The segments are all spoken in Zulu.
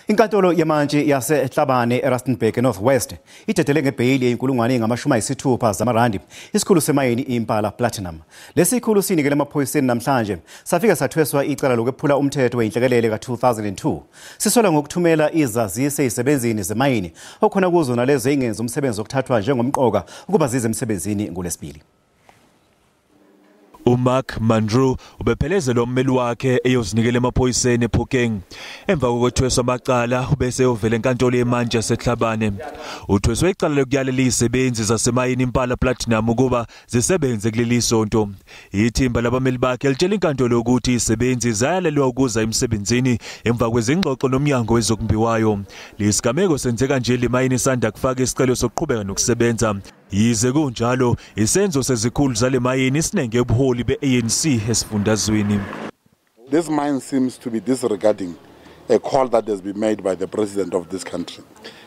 Inkantolo yemantshi yaseHlabane eRustenburg eNorth West idedele ngebheyili ye-60,000 zamarandi isikhulu semayini Impala Platinum. Lesi sikhulu sinikele emaphoyiseni namhlanje safika sathweswa icala lokwephula umthetho wenhlekelele ka-2002. Sisolwa ngokuthumela izazisi ezisebenzini zemayini okhona kuzo nalezo ezingenzi umsebenzi okuthathwa njengomqoka ukuba zize emsebenzini ngolwesibili. uMark Mandrew ubephelezela ummeli wakhe eyozinikela emaphoyiseni ePhokeng. Emva kokwethweswa amacala ubese eyovela enkantolo yemantshi yaseHlabane. Uthweswe icala lokuyalela izisebenzi zasemayini Impala Platinum ukuba zisebenze kuleli sonto. Ithimba labameli bakhe litshela inkantolo ukuthi izisebenzi zayalelwa ukuza emsebenzini emva kwezingxoxo nomnyango wezokumbiwayo. Lesigameko senzeka nje le mayini isanda kufaka isicelo sokuqhubeka nokusebenza. Yize kunjalo, isenzo sezikhulu zale mayini sinenge ubuholi be-ANC esifundazweni. This mine seems to be disregarding a call that has been made by the president of this country.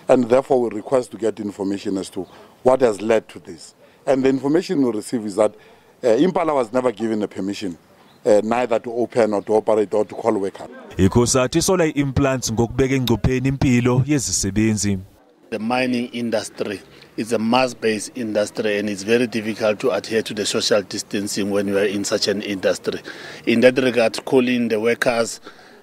And therefore we request to get information as to what has led to this. And the information we receive is that Impala was never given a permission, neither to open or to operate or to call workers. iCOSATU isola i-Implats ngokubeka engcupheni impilo yezisebenzi. The mining industry is a mass-based industry, and it's very difficult to adhere to the social distancing when you are in such an industry. In that regard, calling the workers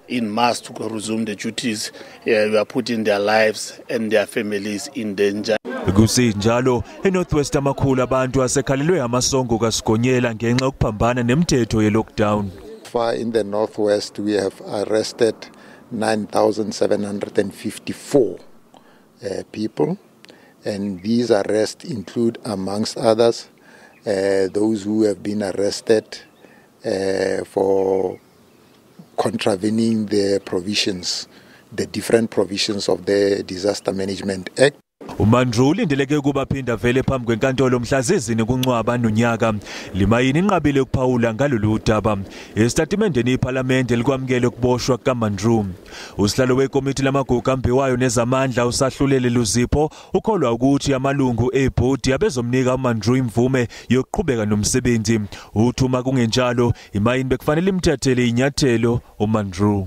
in mass to resume the duties, we are putting their lives and their families in danger. Kusinjalo, eNorth West amakhulu abantu asekhalelwe amasongo kaSigonyela ngenxa yokuphambana nemithetho ye-lockdown. Far in the Northwest, we have arrested 9,754 people, and these arrests include, amongst others, those who have been arrested for contravening the provisions, the different provisions of the Disaster Management Act. uMandrew ulindeleke ukuba aphinda vele phambi kwenkantolo mhla zizine kuNcwaba nonyaka. Limayini inqabile ukuphawula ngalolu daba. Esitatimendeni iPhalamende likwamukele ukuboshwa kukaMandrew. Usihlalo wekomiti lamagugu ambiwayo nezamandla uSahlulele Luzipho ukholwa ukuthi amalungu ebhodi abezomnika uMandrew imvume yokuqhubeka nomsebenzi. Uthi uma kungenjalo imayini bekufanele imthathele inyathelo uMandrew.